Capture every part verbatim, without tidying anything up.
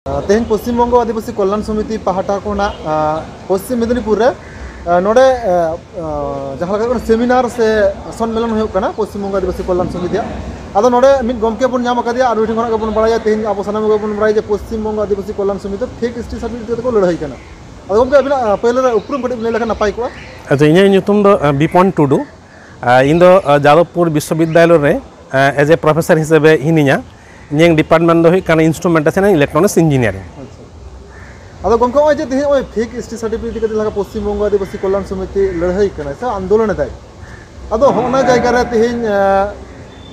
ᱛᱮᱦᱮᱧ ᱯᱚᱥᱪᱤᱢ ᱵᱚᱝᱜᱚ ᱟᱹᱫᱤᱵᱟᱹᱥᱤ ᱠᱚᱞᱭᱟᱱ ᱥᱚᱢᱤᱛᱤ ᱯᱟᱦᱴᱟ ᱠᱷᱚᱱᱟᱜ, ᱟᱸ, ᱯᱚᱥᱪᱤᱢ ᱢᱮᱫᱤᱱᱤᱯᱩᱨ ᱨᱮ, ᱟᱸ, ᱱᱚᱰᱮ, ᱟᱸ, ᱟᱸ, ᱡᱟᱦᱟᱸ ᱞᱮᱠᱟ ᱥᱮᱢᱤᱱᱟᱨ ᱥᱮ ᱥᱚᱱᱢᱮᱞᱚᱱ ᱦᱩᱭᱩᱜ ᱠᱟᱱᱟ ᱯᱚᱥᱪᱤᱢ ᱵᱚᱝᱜᱚ ᱟᱹᱫᱤᱵᱟᱹᱥᱤ ᱠᱚᱞᱭᱟᱱ ᱥᱚᱢᱤᱛᱤᱭᱟᱜ᱾ ᱟᱫᱚ ᱱᱚᱰᱮ ᱢᱤᱫ ᱜᱚᱢᱠᱮ ᱵᱚᱱ ᱧᱟᱢ ᱟᱠᱟᱫᱮᱭᱟ, ᱟᱨ ᱩᱱᱤ ᱴᱷᱮᱱ ᱠᱷᱚᱱᱟᱜ ᱜᱮᱵᱚᱱ ᱵᱟᱲᱟᱭᱟ, ᱛᱮᱦᱮᱧ ᱟᱵᱚ ᱥᱟᱱᱟᱢ ᱜᱮᱵᱚᱱ ᱵᱟᱲᱟᱭᱟ ᱡᱮ ᱯᱚᱥᱪᱤᱢ ᱵᱚᱝᱜᱚ ᱟᱹᱫᱤᱵᱟᱹᱥᱤ ᱠᱚᱞᱭᱟᱱ ᱥᱚᱢᱤᱛᱤ ᱫᱚ ᱯᱷᱮᱠ ᱮᱥ ᱴᱤ ᱥᱟᱨᱴᱤᱯᱷᱤᱠᱮᱴ ᱠᱟᱛᱮ ᱠᱚ ᱞᱟᱹᱲᱦᱟᱹᱭ ᱠᱟᱱᱟ᱾ ᱟᱫᱚ ᱜᱚᱢᱠᱮ, ᱟᱹᱵᱤᱱᱟᱜ, ᱟᱸ, ᱯᱳᱭᱞᱳ ᱨᱮ ᱩᱯᱨᱩᱢ ᱠᱟᱹᱴᱤᱡ ᱵᱤᱱ ᱞᱟᱹᱭ ᱞᱮᱠᱷᱟᱱ ᱱᱟᱯᱟᱭ ᱠᱚᱜᱼᱟ᱾ ᱟᱪᱪᱷᱟ, ᱤᱧᱟᱹᱜ ᱧᱩᱛᱩᱢ ᱫᱚ, ᱟᱸ, ᱵᱤᱯᱚᱱ ᱴᱩᱰᱩ᱾ ᱟᱸ, ᱤᱧ ᱫᱚ, ᱟᱸ, ᱡᱟᱫᱚᱵᱯᱩᱨ ᱵᱤᱥᱥᱚᱵᱤᱫᱽᱫᱟᱞᱚᱭ ᱨᱮ, ᱟᱸ, as a professor ᱦᱤᱥᱟᱹᱵᱮ ᱦᱤᱱᱟᱹᱧᱟ᱾ ᱤᱧᱟᱹᱝ department ᱫᱚ ᱦᱩᱭᱩᱜ ᱠᱟᱱᱟ Instrumentation and Electronics Engineering᱾ ᱟᱪᱪᱷᱟ᱾ ᱟᱫᱚ ᱜᱚᱢᱠᱮ, ᱱᱚᱜᱼᱚᱭ ᱡᱮ ᱛᱮᱦᱮᱧ ᱱᱚᱜᱼᱚᱭ ᱯᱷᱮᱠ ᱮᱥ ᱴᱤ ᱥᱟᱨᱴᱤᱯᱷᱤᱠᱮᱴ ᱤᱫᱤ ᱠᱟᱛᱮ ᱡᱟᱦᱟᱸ ᱯᱚᱥᱪᱤᱢ ᱵᱚᱝᱜᱚ ᱟᱹᱫᱤᱵᱟᱹᱥᱤ ᱠᱚᱞᱭᱟᱱ ᱥᱚᱢᱤᱛᱤ ᱞᱟᱹᱲᱦᱟᱹᱭ ᱠᱟᱱᱟ ᱥᱮ ᱟᱱᱫᱳᱞᱚᱱ ᱮᱫᱟᱭ, ᱟᱫᱚ ᱦᱚᱸᱜᱼᱚ ᱱᱟ ᱡᱟᱭᱜᱟ ᱨᱮ ᱛᱮᱦᱮᱧ, ᱟᱸ,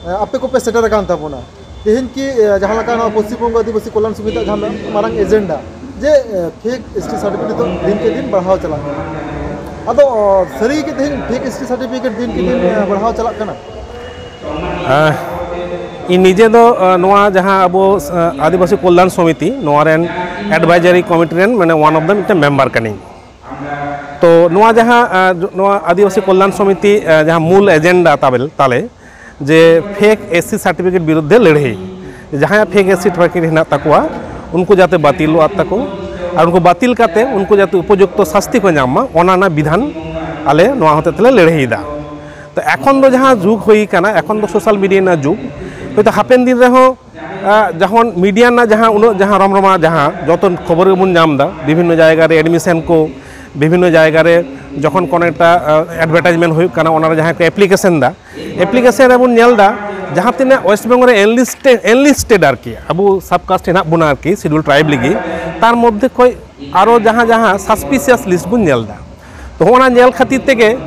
ᱟᱸ, ᱟᱯᱮ ᱠᱚᱯᱮ ᱥᱮᱴᱮᱨ ᱟᱠᱟᱱ ᱛᱟᱵᱚᱱᱟ, ᱛᱮᱦᱮᱧ ᱠᱤ, ᱟᱸ, ᱡᱟᱦᱟᱸ ᱞᱮᱠᱟ ᱱᱚᱣᱟ ᱯᱚᱥᱪᱤᱢ ᱵᱚᱝᱜᱚ ᱟᱹᱫᱤᱵᱟᱹᱥᱤ ᱠᱚᱞᱭᱟᱱ ᱥᱚᱢᱤᱛᱤᱭᱟᱜ ᱡᱟᱦᱟᱸ ᱢᱟᱨᱟᱝ ᱮᱡᱮᱱᱰᱟ ᱡᱮ, ᱟᱸ, ᱯᱷᱮᱠ ᱮᱥ ᱴᱤ ᱥᱟᱨᱴᱤᱯᱷᱤᱠᱮᱴ ᱫᱚ ᱫᱤᱱ ᱠᱮ ᱫᱤᱱ ᱵᱟᱲᱦᱟᱣ ᱪᱟᱞᱟᱜ ᱠᱟᱱᱟ, ᱟᱫᱚ, ᱟᱸ, ᱥᱟᱹᱨᱤ ᱜᱮ ᱛᱮᱦᱮᱧ ᱯᱷᱮᱠ ᱮᱥ ᱴᱤ ᱥᱟᱨᱴᱤᱯᱷᱤᱠᱮᱴ ᱫᱤᱱ ᱠᱮ ᱫᱤᱱ, ᱟᱸ, ᱵᱟᱲᱦᱟᱣ ᱪᱟᱞᱟᱜ ᱠᱟᱱᱟ? ᱟᱸ, ᱤᱧ ᱱᱤᱡᱮ ᱫᱚ, ᱟᱸ, ᱱᱚᱣᱟ ᱡᱟᱦᱟᱸ ᱟᱵᱚ, ᱟᱸ, ᱟᱹᱫᱤᱵᱟᱹᱥᱤ ᱠᱚᱞᱭᱟᱱ ᱥᱚᱢᱤᱛᱤ, ᱱᱚᱣᱟ ᱨᱮᱱ advisory committee ᱨᱮᱱ, ᱢᱟᱱᱮ, one of the ᱢᱤᱫᱴᱮᱱ member ᱠᱟᱹᱱᱟᱹᱧ᱾ ᱛᱚ ᱱᱚᱣᱟ ᱡᱟᱦᱟᱸ, ᱟᱸ, ᱱᱚᱣᱟ ᱟᱹᱫᱤᱵᱟᱹᱥᱤ ᱠᱚᱞᱭᱟᱱ ᱥᱚᱢᱤᱛᱤ, ᱟᱸ, ᱡᱟᱦᱟᱸ ᱢᱩᱞ ᱮᱡᱮᱱᱰᱟ ᱛᱟᱵᱮᱞ, ᱛᱟᱞᱮ, ᱡᱮ ᱯᱷᱮᱠ ᱮᱥ ᱥᱤ ᱥᱟᱨᱴᱤᱯᱷᱤᱠᱮᱴ ᱵᱤᱨᱩᱫᱽᱫᱷᱮ ᱞᱟᱹᱲᱦᱟᱹᱭ, ᱡᱟᱦᱟᱸᱭᱟᱜ ᱯᱷᱮᱠ ᱮᱥ ᱥᱤ ᱥᱟᱨᱴᱤᱯᱷᱤᱠᱮᱴ ᱦᱮᱱᱟᱜ ᱛᱟᱠᱚᱣᱟ, ᱩᱱᱠᱩ ᱡᱟᱛᱮ ᱵᱟᱹᱛᱤᱞᱚᱜ ᱛᱟᱠᱚ, ᱟᱨ ᱩᱱᱠᱩ ᱵᱟᱹᱛᱤᱞ ᱠᱟᱛᱮ ᱩᱱᱠᱩ ᱡᱟᱛᱮ ᱩᱯᱚᱡᱩᱠᱛᱚ ᱥᱟᱥᱛᱤ ᱠᱚ ᱧᱟᱢ ᱢᱟ, ᱚᱱᱟ ᱨᱮᱱᱟᱜ ᱵᱤᱫᱷᱟᱱ ᱟᱞᱮ ᱱᱚᱣᱟ ᱦᱚᱛᱮ ᱛᱮᱞᱮ ᱞᱟᱹᱲᱦᱟᱹᱭᱮᱫᱟ᱾ ᱛᱚ ᱮᱠᱷᱚᱱ ᱫᱚ ᱡᱟᱦᱟᱸ ᱡᱩᱜᱽ ᱦᱩᱭ ᱠᱟᱱᱟ, ᱮᱠᱷᱚᱱ ᱫᱚ social media ᱨᱮᱱᱟᱜ ᱡᱩᱜᱽ, ᱦᱚᱭᱛᱳ ᱦᱟᱯᱮᱱ ᱫᱤᱱ ᱨᱮᱦᱚᱸ, ᱟᱸ, ᱡᱚᱠᱷᱚᱱ media ᱨᱮᱱᱟᱜ ᱡᱟᱦᱟᱸ ᱩᱱᱟᱹᱜ ᱡᱟᱦᱟᱸ ᱨᱚᱢᱨᱚᱢᱟ, ᱡᱟᱦᱟᱸ ᱡᱚᱛᱚ ᱠᱷᱚᱵᱚᱨ ᱜᱮᱵᱚᱱ ᱧᱟᱢ ᱮᱫᱟ, ᱵᱤᱵᱷᱤᱱᱱᱚ ᱡᱟᱭᱜᱟ ᱨᱮ admission ᱠᱚ, ᱵᱤᱵᱷᱤᱱᱱᱚ ᱡᱟᱭᱜᱟ ᱨᱮ ᱡᱚᱠᱷᱚᱱ ᱠᱳᱱᱳ ᱮᱠᱴᱟ, ᱟᱸ, advertisement ᱦᱩᱭᱩᱜ ᱠᱟᱱᱟ, ᱚᱱᱟ ᱨᱮ ᱡᱟᱦᱟᱸᱭ ᱠᱚ application ᱮᱫᱟ, application ᱨᱮᱵᱚᱱ ᱧᱮᱞ ᱮᱫᱟ ᱡᱟᱦᱟᱸ ᱛᱤᱱᱟᱹᱜ West Bengal ᱨᱮ enlisted, enlisted ᱟᱨᱠᱤ, ᱟᱵᱚ sub caste ᱦᱮᱱᱟᱜ ᱵᱚᱱᱟ ᱟᱨᱠᱤ, Scheduled Tribe ᱞᱟᱹᱜᱤᱫ, ᱛᱟᱨ ᱢᱚᱫᱽᱫᱷᱮ ᱠᱷᱚᱱ ᱟᱨᱚ ᱡᱟᱦᱟᱸ ᱡᱟᱦᱟᱸ suspicious list ᱵᱚᱱ ᱧᱮᱞ ᱮᱫᱟ᱾ ᱛᱚ ᱦᱚᱸᱜᱼᱚ ᱱᱟ ᱧᱮᱞ ᱠᱷᱟᱹᱛᱤᱨ ᱛᱮᱜᱮ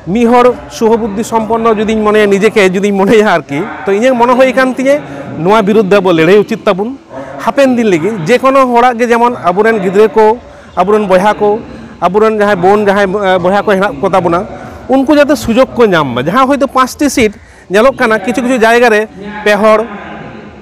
ᱢᱤᱫ ᱦᱚᱲ ᱥᱩᱵᱩᱫᱽᱫᱷᱤ ᱥᱚᱢᱯᱚᱱᱱᱚ ᱡᱩᱫᱤᱧ ᱢᱚᱱᱮᱭᱟ, ᱱᱤᱡᱮᱠᱮ ᱡᱩᱫᱤᱧ ᱢᱚᱱᱮᱭᱟ ᱟᱨᱠᱤ, ᱛᱚ ᱤᱧᱟᱹᱜ ᱢᱚᱱᱮ ᱦᱩᱭ ᱟᱠᱟᱱ ᱛᱤᱧᱟᱹ ᱱᱚᱣᱟ ᱵᱤᱨᱩᱫᱽ ᱫᱚ ᱟᱵᱚ ᱞᱟᱹᱲᱦᱟᱹᱭ ᱩᱪᱤᱛ ᱛᱟᱵᱚᱱ᱾ ᱦᱟᱯᱮᱱ ᱫᱤᱱ ᱞᱟᱹᱜᱤᱫ ᱡᱮ ᱠᱳᱱᱳ ᱦᱚᱲᱟᱜ ᱜᱮ ᱡᱮᱢᱚᱱ ᱟᱵᱚᱨᱮᱱ ᱜᱤᱫᱽᱨᱟᱹ ᱠᱚ, ᱟᱵᱚᱨᱮᱱ ᱵᱚᱭᱦᱟ ᱠᱚ, ᱟᱵᱚᱨᱮᱱ ᱡᱟᱦᱟᱸᱭ ᱵᱳᱱ, ᱡᱟᱦᱟᱸᱭ, ᱮ, ᱵᱚᱭᱦᱟ ᱠᱚ ᱦᱮᱱᱟᱜ ᱠᱚ ᱛᱟᱵᱚᱱᱟ, ᱩᱱᱠᱩ ᱡᱟᱛᱮ ᱥᱩᱡᱳᱜᱽ ᱠᱚ ᱧᱟᱢ ᱢᱟ᱾ ᱡᱟᱦᱟᱸ ᱦᱚᱭᱛᱳ ᱯᱟᱸᱪᱴᱤ ᱥᱤᱴ ᱧᱮᱞᱚᱜ ᱠᱟᱱᱟ, ᱠᱤᱪᱷᱩ ᱠᱤᱪᱷᱩ ᱡᱟᱭᱜᱟ ᱨᱮ ᱯᱮ ᱦᱚᱲ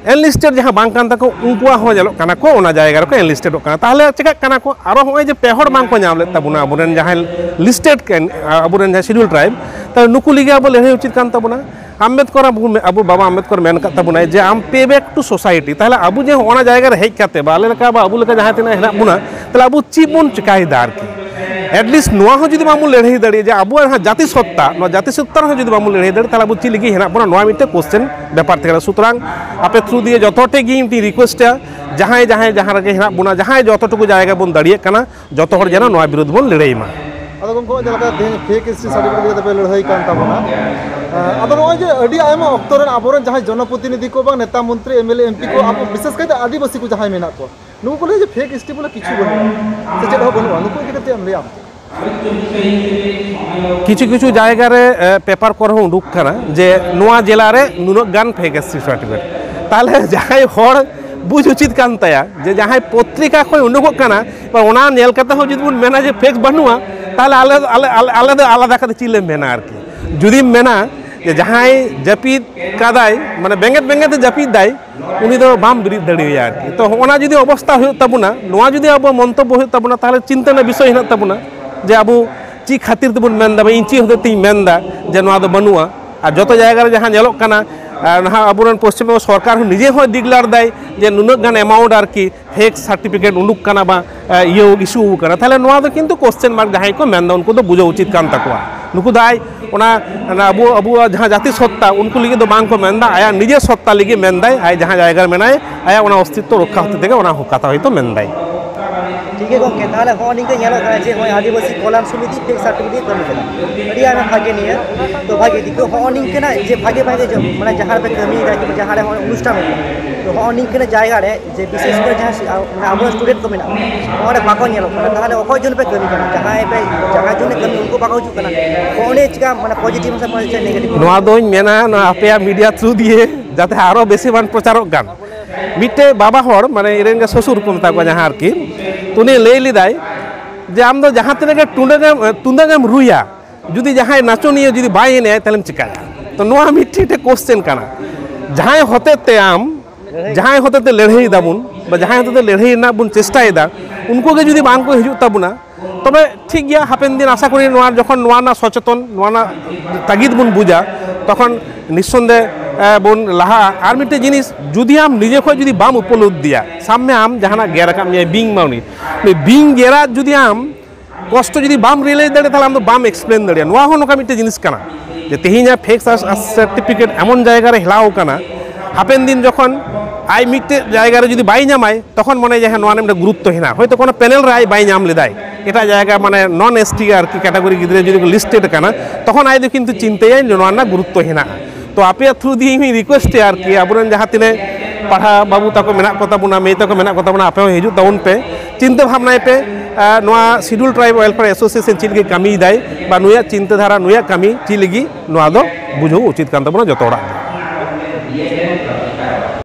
enlisted ᱡᱟᱦᱟᱸ ᱵᱟᱝ ᱠᱟᱱ ᱛᱟᱠᱚ, ᱩᱱᱠᱩᱣᱟᱜ ᱦᱚᱸ ᱧᱮᱞᱚᱜ ᱠᱟᱱᱟ ᱠᱚ, ᱚᱱᱟ ᱡᱟᱭᱜᱟ ᱨᱮᱠᱚ enlistedᱚᱜ ᱠᱟᱱᱟ᱾ ᱛᱟᱦᱚᱞᱮ ᱪᱮᱠᱟᱜ ᱠᱟᱱᱟ ᱠᱚ? ᱟᱨᱚ ᱦᱚᱸᱜᱼᱚᱭ ᱡᱮ ᱯᱮ ᱦᱚᱲ ᱵᱟᱝ ᱠᱚ ᱧᱟᱢ ᱞᱮᱫ ᱛᱟᱵᱚᱱᱟ, ᱟᱵᱚᱨᱮᱱ ᱡᱟᱦᱟᱸᱭ listed ᱠᱟᱱ, ᱟᱵᱚᱨᱮᱱ ᱡᱟᱦᱟᱸᱭ Scheduled Tribe, ᱛᱟᱦᱚᱞᱮ ᱱᱩᱠᱩ ᱞᱟᱹᱜᱤᱫ ᱟᱵᱚ ᱞᱟᱹᱲᱦᱟᱹᱭ ᱩᱪᱤᱛ ᱠᱟᱱ ᱛᱟᱵᱚᱱᱟ᱾ ᱟᱢᱵᱮᱫᱠᱚᱨ, ᱟᱵᱚ, ᱟᱵᱚ ᱵᱟᱵᱟ ᱟᱢᱵᱮᱫᱠᱚᱨ ᱢᱮᱱ ᱠᱟᱫ ᱛᱟᱵᱚᱱᱟᱭ ᱡᱮ ᱟᱢ pay back to society᱾ ᱛᱟᱦᱚᱞᱮ ᱟᱵᱚ ᱡᱮ ᱚᱱᱟ ᱡᱟᱭᱜᱟ ᱨᱮ ᱦᱮᱡ ᱠᱟᱛᱮ ᱵᱟ ᱟᱞᱮ ᱞᱮᱠᱟ ᱵᱟ ᱟᱵᱚ ᱞᱮᱠᱟ ᱡᱟᱦᱟᱸᱭ ᱛᱤᱱᱟᱹᱜ ᱦᱮᱱᱟᱜ ᱵᱚᱱᱟ, ᱛᱟᱦᱚᱞᱮ ᱟᱵᱚ ᱪᱮᱫ ᱵᱚᱱ ᱪᱮᱠᱟᱭᱮᱫᱟ ᱟᱨᱠᱤ? At least ᱱᱚᱣᱟ ᱦᱚᱸ ᱡᱩᱫᱤ ᱵᱟᱝᱵᱚᱱ ᱞᱟᱹᱲᱦᱟᱹᱭ ᱫᱟᱲᱮᱭᱟᱜᱼᱟ ᱡᱮ ᱟᱵᱚᱣᱟᱜ ᱡᱟᱦᱟᱸ ᱡᱟᱹᱛᱤ ᱥᱚᱛᱛᱟ, ᱱᱚᱣᱟ ᱡᱟᱹᱛᱤ ᱥᱚᱛᱛᱟ ᱨᱮᱦᱚᱸ ᱡᱩᱫᱤ ᱵᱟᱝᱵᱚᱱ ᱞᱟᱹᱲᱦᱟᱹᱭ ᱫᱟᱲᱮᱭᱟᱜᱼᱟ, ᱛᱟᱦᱚᱞᱮ ᱟᱵᱚ ᱪᱮᱫ ᱞᱟᱹᱜᱤᱫ ᱦᱮᱱᱟᱜ ᱵᱚᱱᱟ? ᱱᱚᱣᱟ ᱢᱤᱫᱴᱮᱱ question ᱵᱮᱯᱟᱨ ᱛᱟᱦᱮᱸ ᱠᱟᱱᱟ᱾ ᱥᱩᱛᱚᱨᱟᱝ ᱟᱯᱮ through ᱫᱤᱭᱮ ᱡᱚᱛᱚ ᱴᱷᱮᱡ ᱜᱮ ᱤᱧ request ᱟ, ᱡᱟᱦᱟᱸᱭ ᱡᱟᱦᱟᱸᱭ ᱡᱟᱦᱟᱸ ᱨᱮᱜᱮ ᱦᱮᱱᱟᱜ ᱵᱚᱱᱟ, ᱡᱟᱦᱟᱸᱭ ᱡᱚᱛᱚ ᱴᱩᱠᱩ ᱡᱟᱭᱜᱟ ᱵᱚᱱ ᱫᱟᱲᱮᱭᱟᱜ ᱠᱟᱱᱟ, ᱡᱚᱛᱚ ᱦᱚᱲ ᱡᱮᱱᱚ ᱱᱚᱣᱟ ᱵᱤᱨᱩᱫᱷ ᱵᱚᱱ ᱞᱟᱹᱲᱦᱟᱹᱭ ᱢᱟ᱾ ᱟᱫᱚ ᱜᱚᱢᱠᱮ, ᱱᱚᱜᱼᱚᱭ ᱡᱮᱞᱮᱠᱟ ᱛᱮᱦᱮᱧ fake S T certificate ᱤᱫᱤ ᱠᱟᱛᱮ ᱯᱮ ᱞᱟᱹᱲᱦᱟᱹᱭ ᱠᱟᱱ ᱛᱟᱵᱚᱱᱟ, ᱮᱸ, ᱟᱫᱚ ᱱᱚᱜᱼᱚᱭ ᱡᱮ ᱟᱹᱰᱤ ᱟᱭᱢᱟ ᱚᱠᱛᱚ ᱨᱮᱱ ᱟᱵᱚᱨᱮᱱ ᱡᱟᱦᱟᱸᱭ ᱡᱚᱱᱚᱯᱨᱚᱛᱤᱱᱤᱫᱷᱤ ᱠᱚ ᱵᱟᱝ ᱱᱮᱛᱟ ᱢᱚᱱᱛᱨᱤ M L A M P ᱠᱚ, ᱟᱵᱚ ᱵᱤᱥᱮᱥ ᱠᱟᱭᱛᱮ ᱟᱹᱫᱤᱵᱟᱹᱥᱤ ᱠᱚ ᱡᱟᱦᱟᱸᱭ ᱢᱮᱱᱟᱜ ᱠᱚᱣᱟ, ᱱᱩᱠᱩ ᱠᱚ ᱞᱟᱹᱭᱟ ᱡᱮ fake S T ᱵᱚᱞᱮ ᱠᱤᱪᱷᱩ ᱵᱟᱹᱱᱩᱜᱼᱟ, ᱥᱮ ᱪᱮᱫ ᱦᱚᱸ ᱵᱟᱹᱱᱩᱜᱼᱟ, ᱱᱩᱠᱩ ᱤᱫᱤ ᱠᱟᱛᱮ ᱮᱢ ᱞᱟᱹᱭᱟ ᱟᱢ? ᱠᱤᱪᱷᱩ ᱠᱤᱪᱷᱩ ᱡᱟᱭᱜᱟ ᱨᱮ, ᱮ, ᱯᱮᱯᱟᱨ ᱠᱚᱨᱮ ᱦᱚᱸ ᱩᱰᱩᱠ ᱠᱟᱱᱟ ᱡᱮ ᱱᱚᱣᱟ ᱡᱮᱞᱟ ᱨᱮ ᱱᱩᱱᱟᱹᱜ ᱜᱟᱱ fake S T certificate᱾ ᱛᱟᱦᱚᱞᱮ ᱡᱟᱦᱟᱸᱭ ᱦᱚᱲ ᱵᱩᱡᱽ ᱩᱪᱤᱛ ᱠᱟᱱ ᱛᱟᱭᱟ ᱡᱮ ᱡᱟᱦᱟᱸᱭ ᱯᱚᱛᱨᱤᱠᱟ ᱠᱷᱚᱱ ᱩᱰᱩᱠᱚᱜ ᱠᱟᱱᱟ, ᱚᱱᱟ ᱧᱮᱞ ᱠᱟᱛᱮ ᱦᱚᱸ ᱡᱩᱫᱤ ᱵᱚᱱ ᱢᱮᱱᱟ ᱡᱮ fake ᱵᱟᱹᱱᱩᱜᱼᱟ, ᱛᱟᱦᱚᱞᱮ ᱟᱞᱮ, ᱟᱞᱮ, ᱟᱞᱮ, ᱟᱞᱮ ᱫᱚ ᱟᱞᱟᱫᱟ ᱠᱟᱛᱮ ᱪᱮᱫ ᱞᱮ ᱢᱮᱱᱟ ᱟᱨᱠᱤ? ᱡᱩᱫᱤᱢ ᱢᱮᱱᱟ ᱡᱮ ᱡᱟᱦᱟᱸᱭ ᱡᱟᱹᱯᱤᱫ ᱠᱟᱫᱟᱭ, ᱢᱟᱱᱮ ᱵᱮᱸᱜᱮᱫ ᱵᱮᱸᱜᱮᱫ ᱮ ᱡᱟᱹᱯᱤᱫ ᱫᱟᱭ, ᱩᱱᱤ ᱫᱚ ᱵᱟᱢ ᱵᱮᱨᱮᱫ ᱫᱟᱲᱮᱣᱟᱭᱟ ᱟᱨᱠᱤ᱾ ᱛᱚ ᱦᱚᱸᱜᱼᱚ ᱱᱟ ᱡᱩᱫᱤ ᱚᱵᱚᱥᱛᱟ ᱦᱩᱭᱩᱜ ᱛᱟᱵᱚᱱᱟ, ᱱᱚᱣᱟ ᱡᱩᱫᱤ ᱟᱵᱚ ᱢᱚᱱᱛᱚᱵᱵᱚ ᱦᱩᱭᱩᱜ ᱛᱟᱵᱚᱱᱟ, ᱛᱟᱦᱚᱞᱮ ᱪᱤᱱᱛᱟᱹ ᱨᱮᱱᱟᱜ ᱵᱤᱥᱚᱭ ᱦᱮᱱᱟᱜ ᱛᱟᱵᱚᱱᱟ ᱡᱮ ᱟᱵᱚ ᱪᱮᱫ ᱠᱷᱟᱹᱛᱤᱨ ᱛᱮᱵᱚᱱ ᱢᱮᱱᱫᱟ, ᱵᱟ ᱤᱧ ᱪᱮᱫ ᱦᱚᱛᱮᱡ ᱛᱤᱧ ᱢᱮᱱᱫᱟ ᱡᱮ ᱱᱚᱣᱟ ᱫᱚ ᱵᱟᱹᱱᱩᱜᱼᱟ᱾ ᱟᱨ ᱡᱚᱛᱚ ᱡᱟᱭᱜᱟ ᱨᱮ ᱡᱟᱦᱟᱸ ᱧᱮᱞᱚᱜ ᱠᱟᱱᱟ, ᱟᱨ ᱱᱟᱦᱟᱜ ᱟᱵᱚᱨᱮᱱ ᱯᱚᱥᱪᱤᱢ ᱵᱚᱝᱜᱚ ᱥᱚᱨᱠᱟᱨ ᱦᱚᱸ ᱱᱤᱡᱮ ᱦᱚᱸᱭ declare ᱫᱟᱭ ᱡᱮ ᱱᱩᱱᱟᱹᱜ ᱜᱟᱱ amount ᱟᱨᱠᱤ fake certificate ᱩᱰᱩᱠ ᱠᱟᱱᱟ ᱵᱟ, ᱮ, ᱤᱭᱟᱹ, issue ᱠᱟᱱᱟ, ᱛᱟᱦᱚᱞᱮ ᱱᱚᱣᱟ ᱫᱚ ᱠᱤᱱᱛᱩ question mark ᱡᱟᱦᱟᱸᱭ ᱠᱚ ᱢᱮᱱᱫᱟ ᱩᱱᱠᱩ ᱫᱚ ᱵᱩᱡᱷᱟᱹᱣ ᱩᱪᱤᱛ ᱠᱟᱱ ᱛᱟᱠᱚᱣᱟ᱾ ᱱᱩᱠᱩ ᱫᱚ ᱟᱡ ᱚᱱᱟ, ᱚᱱᱟ ᱟᱵᱚ, ᱟᱵᱚᱣᱟᱜ ᱡᱟᱦᱟᱸ ᱡᱟᱹᱛᱤ ᱥᱚᱛᱛᱟ ᱩᱱᱠᱩ ᱞᱟᱹᱜᱤᱫ ᱫᱚ ᱵᱟᱝ ᱠᱚ ᱢᱮᱱᱫᱟ, ᱟᱭᱟᱜ ᱱᱤᱡᱮ ᱥᱚᱛᱛᱟ ᱞᱟᱹᱜᱤᱫ ᱢᱮᱱᱫᱟᱭ, ᱟᱡ ᱡᱟᱦᱟᱸ ᱡᱟᱭᱜᱟ ᱨᱮ ᱢᱮᱱᱟᱭ ᱟᱭᱟᱜ ᱚᱱᱟ ᱚᱥᱛᱤᱛᱛᱚ ᱨᱚᱠᱠᱷᱟ ᱦᱚᱛᱮ ᱛᱮᱜᱮ ᱚᱱᱟ ᱠᱟᱛᱷᱟ ᱦᱚᱭᱛᱳ ᱢᱮᱱᱫᱟᱭ᱾ ᱴᱷᱤᱠ ᱜᱮ ᱜᱚᱢᱠᱮ, ᱛᱟᱦᱚᱞᱮ ᱦᱚᱸᱜᱼᱚ ᱱᱤᱝᱠᱟᱹ ᱧᱮᱞᱚᱜ ᱠᱟᱱᱟ ᱡᱮ ᱦᱚᱸᱜᱼᱚᱭ ᱟᱹᱫᱤᱵᱟᱹᱥᱤ ᱠᱚᱞᱟᱱ ᱥᱚᱢᱤᱛᱤ fake certificate ᱠᱟᱹᱢᱤ ᱠᱟᱱᱟ, ᱟᱹᱰᱤ ᱟᱭᱢᱟ ᱵᱷᱟᱜᱮ ᱱᱤᱭᱟᱹ᱾ ᱛᱚ ᱵᱷᱟᱜᱮ ᱫᱤᱠ ᱫᱚ ᱦᱚᱸᱜᱼᱚ ᱱᱤᱝᱠᱟᱹᱱᱟᱜ ᱡᱮ ᱵᱷᱟᱜᱮ ᱵᱷᱟᱜᱮ ᱡᱚ-, ᱢᱟᱱᱮ ᱡᱟᱦᱟᱸ ᱨᱮᱯᱮ ᱠᱟᱹᱢᱤᱭᱮᱫᱟ ᱠᱤᱝᱵᱟ ᱡᱟᱦᱟᱸ ᱨᱮ ᱦᱚᱸᱜᱼᱚᱭ ᱚᱱᱩᱥᱴᱷᱟᱱ ᱦᱩᱭᱩᱜ ᱠᱟᱱᱟ, ᱛᱚ ᱦᱚᱸᱜᱼᱚ ᱱᱤᱝᱠᱟᱹᱱᱟᱜ ᱡᱟᱭᱜᱟ ᱨᱮ ᱡᱮ ᱵᱤᱥᱮᱥ ᱠᱚᱨᱮ ᱡᱟᱦᱟᱸ ᱥᱤ-, ᱟ-, ᱢᱟᱱᱮ ᱟᱵᱚᱨᱮᱱ student ᱠᱚ ᱢᱮᱱᱟᱜ ᱠᱚᱣᱟ, ᱱᱚᱣᱟ ᱨᱮ ᱵᱟᱠᱚ ᱧᱮᱞᱚᱜ ᱠᱟᱱᱟ, ᱛᱟᱦᱚᱞᱮ ᱚᱠᱚᱭ ᱡᱚᱱ ᱯᱮ ᱠᱟᱹᱢᱤ ᱠᱟᱱᱟ? ᱡᱟᱦᱟᱸᱭ ᱯᱮ, ᱡᱟᱦᱟᱸᱭ ᱡᱚᱱ ᱯᱮ ᱠᱟᱹᱢᱤ, ᱩᱱᱠᱩ ᱵᱟᱠᱚ ᱦᱤᱡᱩᱜ ᱠᱟᱱᱟ᱾ ᱦᱚᱸᱜᱼᱚ ᱱᱤᱭᱟᱹ ᱪᱤᱠᱟ, ᱢᱟᱱᱮ, positive ᱥᱮ negative? ᱱᱚᱣᱟ ᱫᱚᱧ ᱢᱮᱱᱟ, ᱱᱚᱣᱟ ᱟᱯᱮᱭᱟᱜ media through ᱫᱤᱭᱮ ᱡᱟᱛᱮ ᱟᱨᱚ ᱵᱮᱥᱤ ᱵᱟᱝ ᱯᱨᱚᱪᱟᱨᱚᱜ ᱠᱟᱱ᱾ ᱢᱤᱫᱴᱮᱡ ᱵᱟᱵᱟ ᱦᱚᱲ, ᱢᱟᱱᱮ, ᱤᱧ ᱨᱮᱱ ᱜᱮ ᱥᱚᱥᱩᱨ ᱠᱚ ᱢᱮᱛᱟ ᱠᱚᱣᱟ ᱡᱟᱦᱟᱸ ᱟᱨᱠᱤ, ᱛᱚ ᱩᱱᱤ ᱞᱟᱹᱭ ᱞᱮᱫᱟᱭ ᱡᱮ ᱟᱢ ᱫᱚ ᱡᱟᱦᱟᱸ ᱛᱤᱱᱟᱹᱜ ᱜᱮ ᱴᱩᱰᱟᱹᱜ ᱮᱢ, ᱛᱩᱢᱫᱟᱹᱜ ᱮᱢ ᱨᱩᱭᱟ, ᱡᱩᱫᱤ ᱡᱟᱦᱟᱸᱭ ᱱᱟᱪᱚᱱᱤᱭᱟᱹ ᱡᱩᱫᱤ ᱵᱟᱭ ᱮᱱᱮᱡ, ᱛᱟᱦᱚᱞᱮᱢ ᱪᱤᱠᱟᱭᱟ? ᱛᱚ ᱱᱚᱣᱟ ᱢᱤᱫᱴᱮᱡ question ᱠᱟᱱᱟ᱾ ᱡᱟᱦᱟᱸᱭ ᱦᱚᱛᱮᱡ ᱛᱮ ᱟᱢ, ᱡᱟᱦᱟᱸᱭ ᱦᱚᱛᱮᱡ ᱛᱮ ᱞᱟᱹᱲᱦᱟᱹᱭ ᱫᱟᱵᱚᱱ, ᱵᱟ ᱡᱟᱦᱟᱸᱭ ᱦᱚᱛᱮᱡ ᱛᱮ ᱞᱟᱹᱲᱦᱟᱹᱭ ᱨᱮᱱᱟᱜ ᱵᱚᱱ ᱪᱮᱥᱴᱟᱭᱮᱫᱟ, ᱩᱱᱠᱩ ᱜᱮ ᱡᱩᱫᱤ ᱵᱟᱝ ᱠᱚ ᱦᱤᱡᱩᱜ ᱛᱟᱵᱚᱱᱟ, ᱛᱚᱵᱮ ᱴᱷᱤᱠ ᱜᱮᱭᱟ, ᱦᱟᱯᱮᱱ ᱫᱤᱱ ᱟᱥᱟ ᱠᱚᱨᱤ ᱱᱚᱣᱟ ᱡᱚᱠᱷᱚᱱ ᱱᱚᱣᱟ ᱨᱮᱱᱟᱜ ᱥᱚᱪᱮᱛᱚᱱ, ᱱᱚᱣᱟ ᱨᱮᱱᱟᱜ ᱛᱟᱹᱜᱤᱫ ᱵᱚᱱ ᱵᱩᱡᱟ, ᱛᱚᱠᱷᱚᱱ ᱱᱤᱥᱥᱚᱱᱫᱮ ᱵᱚᱱ ᱞᱟᱦᱟᱜᱼᱟ᱾ ᱟᱨ ᱢᱤᱫᱴᱮᱡ ᱡᱤᱱᱤᱥ, ᱡᱩᱫᱤ ᱟᱢ ᱱᱤᱡᱮ ᱠᱷᱚᱱ ᱡᱩᱫᱤ ᱵᱟᱢ ᱩᱯᱚᱞᱚᱵᱽᱫᱷᱤᱭᱟ, ᱥᱟᱵ ᱢᱮ ᱟᱢ ᱡᱟᱦᱟᱱᱟᱜ ᱜᱮᱨ ᱟᱠᱟᱫ ᱢᱮᱭᱟ ᱵᱤᱧ ᱢᱟᱹᱣᱱᱤ, ᱩᱱᱤ ᱵᱤᱧ ᱜᱮᱨᱟᱜ ᱡᱩᱫᱤ ᱟᱢ ᱠᱚᱥᱴᱚ ᱡᱩᱫᱤ ᱵᱟᱢ ᱨᱤᱭᱮᱞᱟᱭᱤᱡᱽ ᱫᱟᱲᱮᱭᱟᱜᱼᱟ, ᱛᱟᱦᱚᱞᱮ ᱟᱢ ᱫᱚ ᱵᱟᱢ ᱮᱠᱥᱯᱞᱮᱱ ᱫᱟᱲᱮᱭᱟᱜᱼᱟ᱾ ᱱᱚᱣᱟ ᱦᱚᱸ ᱱᱚᱝᱠᱟ ᱢᱤᱫᱴᱮᱡ ᱡᱤᱱᱤᱥ ᱠᱟᱱᱟ ᱡᱮ ᱛᱮᱦᱮᱧᱟᱜ ᱯᱷᱮᱠ ᱥᱟᱨᱴᱤᱯᱷᱤᱠᱮᱴ ᱮᱢᱚᱱ ᱡᱟᱭᱜᱟ ᱨᱮ ᱦᱮᱞᱟᱣ ᱠᱟᱱᱟ, ᱦᱟᱯᱮᱱ ᱫᱤᱱ ᱡᱚᱠᱷᱚᱱ ᱟᱡ ᱢᱤᱫᱴᱮᱡ ᱡᱟᱭᱜᱟ ᱨᱮ ᱡᱩᱫᱤ ᱵᱟᱭ ᱧᱟᱢᱟᱭ, ᱛᱚᱠᱷᱚᱱ ᱢᱚᱱᱮᱭᱟ ᱦᱮᱸ, ᱱᱚᱣᱟ ᱨᱮ ᱢᱤᱫᱴᱮᱱ ᱜᱩᱨᱩᱛᱛᱚ ᱦᱮᱱᱟᱜᱼᱟ᱾ ᱦᱚᱭᱛᱳ ᱠᱳᱱᱳ ᱯᱮᱱᱮᱞ ᱨᱮ ᱟᱡ ᱵᱟᱭ ᱧᱟᱢ ᱞᱮᱫᱟᱭ, ᱮᱴᱟᱜ ᱡᱟᱭᱜᱟ ᱢᱟᱱᱮ ᱱᱚᱱ ᱮᱥ ᱴᱤ ᱟᱨᱠᱤ ᱠᱮᱴᱟᱜᱚᱨᱤ ᱜᱤᱫᱽᱨᱟᱹ ᱡᱩᱫᱤ ᱠᱚ ᱞᱤᱥᱴᱮᱰ ᱠᱟᱱᱟ, ᱛᱚᱠᱷᱚᱱ ᱟᱡ ᱫᱚ ᱠᱤᱱᱛᱩ ᱪᱤᱱᱛᱟᱹᱭᱟᱭ ᱡᱮ ᱱᱚᱣᱟ ᱨᱮᱱᱟᱜ ᱜᱩᱨᱩᱛᱛᱚ ᱦᱮᱱᱟᱜᱼᱟ᱾ ᱛᱚ ᱟᱯᱮᱭᱟᱜ ᱛᱷᱨᱩ ᱫᱤᱭᱮ ᱤᱧ ᱨᱤᱠᱩᱭᱮᱥᱴ ᱮᱭᱟ ᱟᱨᱠᱤ, ᱟᱵᱚᱨᱮᱱ ᱡᱟᱦᱟᱸ ᱛᱤᱱᱟᱹᱜ ᱯᱟᱲᱦᱟᱣ ᱵᱟᱹᱵᱩ ᱛᱟᱠᱚ ᱢᱮᱱᱟᱜ ᱠᱚ ᱛᱟᱵᱚᱱᱟ, ᱢᱟᱹᱭ ᱛᱟᱠᱚ ᱢᱮᱱᱟᱜ ᱠᱚ ᱛᱟᱵᱚᱱᱟ, ᱟᱯᱮ ᱦᱚᱸ ᱦᱤᱡᱩᱜ ᱛᱟᱵᱚᱱ ᱯᱮ, ᱪᱤᱱᱛᱟᱹ ᱵᱷᱟᱵᱽᱱᱟᱭ ᱯᱮ᱾ ᱟᱨ ᱱᱚᱣᱟ ᱥᱤᱰᱩᱞ ᱴᱨᱟᱭᱤᱵᱽ ᱣᱮᱞᱯᱷᱮᱭᱟᱨ ᱮᱥᱳᱥᱤᱭᱮᱥᱚᱱ ᱪᱮᱫ ᱞᱟᱹᱜᱤᱫ ᱠᱟᱹᱢᱤᱭᱮᱫᱟᱭ ᱵᱟ ᱱᱩᱭᱟᱜ ᱪᱤᱱᱛᱟᱹ ᱫᱷᱟᱨᱟ, ᱱᱩᱭᱟᱜ ᱠᱟᱹᱢᱤ ᱪᱮᱫ ᱞᱟᱹᱜᱤᱫ, ᱱᱚᱣᱟ ᱫᱚ ᱵᱩᱡᱷᱟᱹᱣ ᱩᱪᱤᱛ ᱠᱟᱱ ᱛᱟᱵᱚᱱᱟ ᱡᱚᱛᱚ ᱦᱚᱲᱟᱜ ᱜᱮ᱾